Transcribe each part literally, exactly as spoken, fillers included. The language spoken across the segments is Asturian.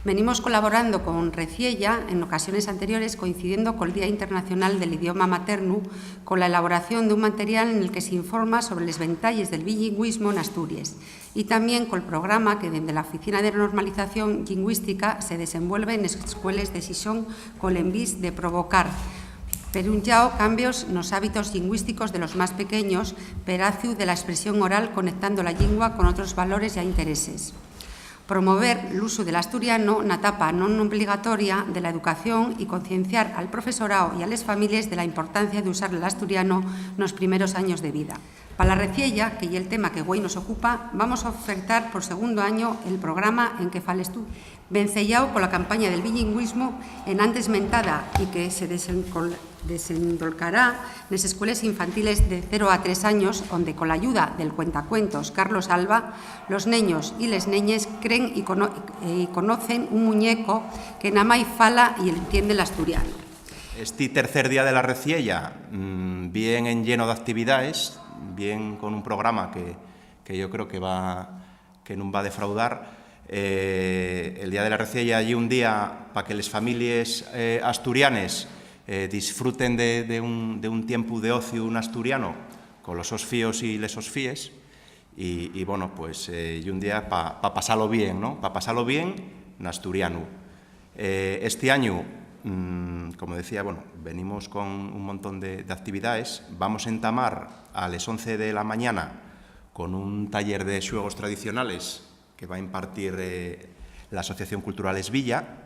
Venimos colaborando con Reciella en ocasiones anteriores, coincidiendo col Día Internacional del Idioma Maternu, cola elaboración d'un material nel que s'informa sobre les ventailles del bilingüismo n'Asturies, y tamién col programa que dende la Oficina de Normalización Llingüística se desenvuelve nes escueles de Xixón col envís de provocar per un llau cambios nos hábitos llingüísticos de los más pequeños, peraciu de la espresión oral, conectando la llingua con otros valores ya intereses. Promover l'usu del asturiano na etapa non obligatoria de la educación y concienciar al profesorao y a les families de la importancia d'usar l'asturiano nos primeros años de vida. Pa la Reciella, que ye el tema que güei nos ocupa, vamos a ofertar por segundo año el programa En qué fales tu, venceyao cola campaña del bilingüismo enantes mentada y que se desencol- desendolcará nes escueles infantiles de cero a tres años, onde cola ayuda del cuentacuentos Carlos Alba, los neños y les neñes creen y cono- y conocen un muñeco que namái fala y entiende l'asturiano. Esti tercer día de la Reciella, mm, bien enlleno d'actividaes, bien con un programa que, que yo creo que va, que nun va defraudar. Eh, el Día de la Reciella ye un día pa que les families, eh, asturianes, eh, disfruten de, de un, de un tiempu d'ociu n'asturiano con los sos fíos y les sos fíes. Y, y, bueno, pues, eh, ye un día pa, pa pasalo bien, ¿no? Pa pasalo bien n'asturianu. Eh, esti añu, mm, como decía, bueno, venimos con un montón de, de actividaes. Vamos a entamar a les once de la mañana con un taller de xuegos tradicionales que va a impartir, eh, la Asociación Cultural Esvilla.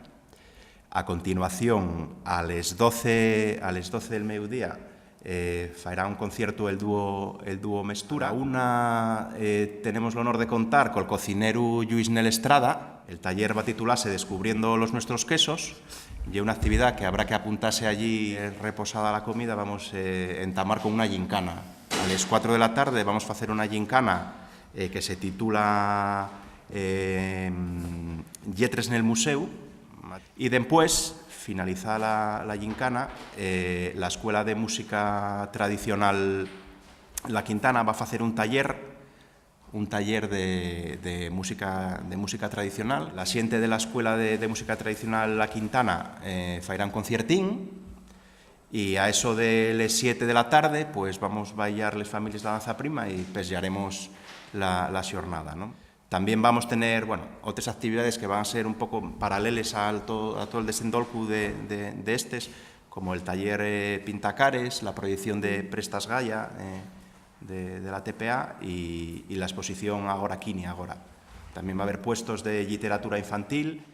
A continuación, a les doce, a les doce del mediodía, eh, faerá un conciertu el dúo, el dúo Mestura. A una, eh, tenemos l'honor de contar col cocineru Lluís Nel Estrada. El taller va titulase Descubriendo los nuestros quesos. Ye una actividá que habrá que apuntase allí, eh, reposada la comida, vamos, eh, entamar con una gincana. A les cuatro de la tarde vamos facer una gincana, eh, que se titula, eh, Lletres nel Museu. Y dempués, finalizá la, la gincana, eh, la Escuela de Música Tradicional La Quintana va facer un taller, un taller de, de música, de música tradicional. La xente de la Escuela de, de Música Tradicional La Quintana, eh, fairá un conciertín. Y a eso de les siete de la tarde, pues, vamos bayar les families la danza prima y pesllaremos la, la xornada, ¿no? Tamién vamos tener, bueno, otres actividaes que van ser un poco paraleles al to-, a tol desendolcu de, de, de estes, como el taller, eh, Pintacares, la proyección de Prestas Gaya, eh, de, de la T P A y, y la exposición Agora Kini Agora. Tamién va haber puestos de lliteratura infantil.